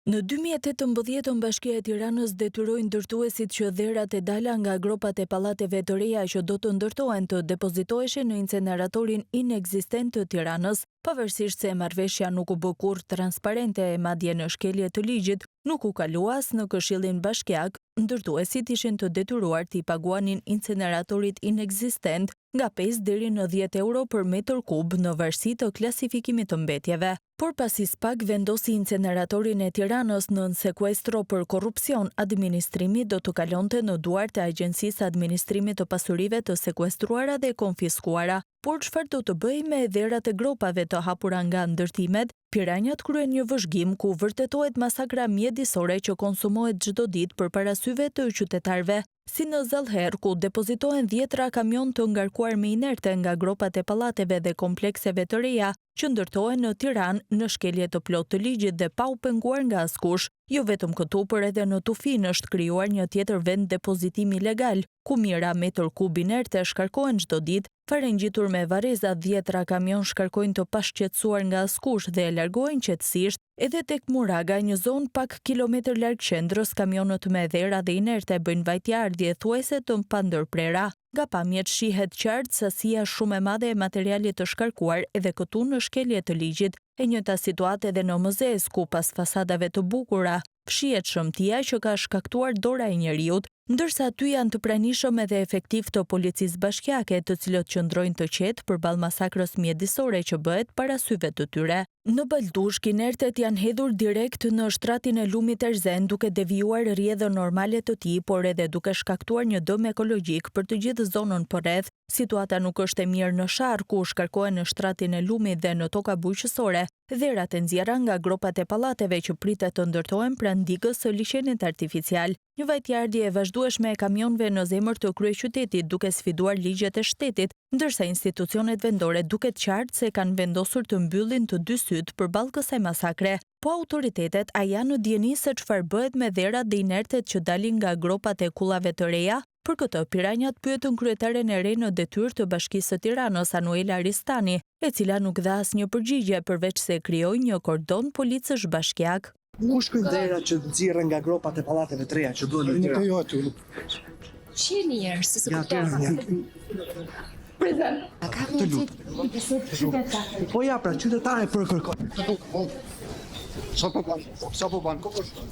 Në 2018-ën Bashkia e Tiranës detyroi ndërtuesit që dherat e dala nga gropat e pallateve të reja që do të ndërtohen të depozitoheshin në inceneratorin inekzistent të Tiranës. Pavarësisht se marrëveshja nuk u bë kurrë transparente e madje në shkelje të ligjit, nuk u kalua as në Këshillin Bashkiak, ndërtuesit ishin të detyruar t'i paguanin inceneratorit inekzistent nga 5 deri në 10 euro për metër kub në varësi të klasifikimit të mbetjeve. Por pasi SPAK vendosi inceneratorin e Tiranës nën sekuestro për korrupsion, administrimi do të kalonte në duart e Agjencisë së Administrimit të Pasurive të Sekuestruara dhe Konfiskuara. Por çfarë do të bëhej me dherat e gropave të hapura nga ndërtimet? Piranjat kryen një vëzhgim ku vërtetohet masakra mjedisore që konsumohet çdo ditë përpara syve të qytetarëve. Si në Zallherr, ku depozitohen dhjetra kamionë të ngarkuar me inerte nga gropat e pallateve dhe komplekseve të reja që ndërtohen në Tiranë në shkelje të plotë të ligjit dhe pa u penguar nga askush. Jo vetëm këtu, por edhe në Tufinë është krijuar një tjetër vend depozitimi ilegal, ku mijëra metër kub inerte shkarkohen çdo ditë, fare ngjitur me varreza dhjetra kamionë shkarkojnë të pashqetësuar nga askush dhe largohen qetësisht. Edhe tek Muraga, një zonë pak kilometër larg qendrës, kamionët me dhera dhe inerte bëjnë vajtje-ardhje thuajse të pandërprera. Nga pamjet shihet qartë sasia shumë e madhe e materialit të shkarkuar edhe këtu në shkelje të ligjit. E njëjta situatë edhe në Mëzez, ku pas fasadave të bukura, fshihet shëmtia që ka shkaktuar dora e njeriut. Ndërsa aty janë të pranishëm edhe efektivë të policisë bashkiake, të cilët qëndrojnë të qetë përballë masakrës mjedisore që bëhet para syve të tyre. Në Baldushk, inertet janë hedhur direkt në shtratin e lumit Erzen, duke devijuar rrjedhën normale të tij, por edhe duke shkaktuar një dëm ekologjik për të gjithë zonën përreth. Situata nuk është e mirë në Sharrë, ku shkarkohen në shtratin e lumit dhe në toka bujqësore, dherat e nxjerra nga gropat e pallateve që pritet të ndërtohen pranë digës së liqenit artificial. Një vajtje-ardhje e vazhdueshme e kamionëve në zemër të kryeqytetit duke sfiduar ligjet e shtetit, ndërsa institucionet vendore duket qartë se kanë vendosur të mbyllin të dy sytë përballë kësaj masakre. Po autoritetet a janë në dijeni se çfarë bëhet me dherat dhe inertet që dalin nga gropat e kullave të reja? Për këtë, Piranjat pyetën kryetaren e re në detyrë të Bashkisë së Tiranës, Anuela Ristani, e cila nuk dha asnjë përgjigje përveç se krijoi një kordon policësh bashkiakë. Ku shkojnë dherat që nxirren nga gropat e pallateve të reja që bëhen në Tiranë? Jo aty. Qeni njerë, se s'e kuptova. A ka mundësi Po ja pra, qytetarët po kërkojnë. Sa po ban? Sa po ban? Ku po shkon?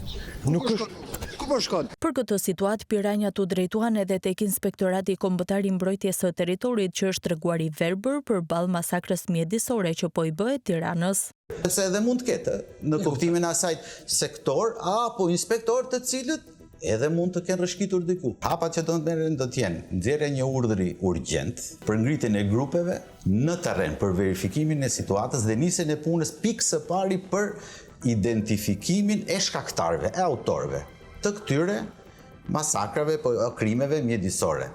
Nuk është Ku po shkon? Për këtë situatë, Piranjat u drejtuan edhe tek Inspektorati Kombëtar i Mbrojtjes së Territorit, që është treguar i verbër përballë masakrës mjedisore që po i bëhet Tiranës. Sepse edhe mund të ketë, në kuptimin e asaj sektor apo inspektor të cilët edhe mund të kenë rrëshqitur diku. Hapat që do të merren do të jenë nxjerrja e një urdhri urgjent për ngritjen e grupeve në terren për verifikimin e situatës dhe nisjen e punës pikë së pari për identifikimin e shkaktarëve, e autorëve të këtyre masakrave, po krimeve mjedisore.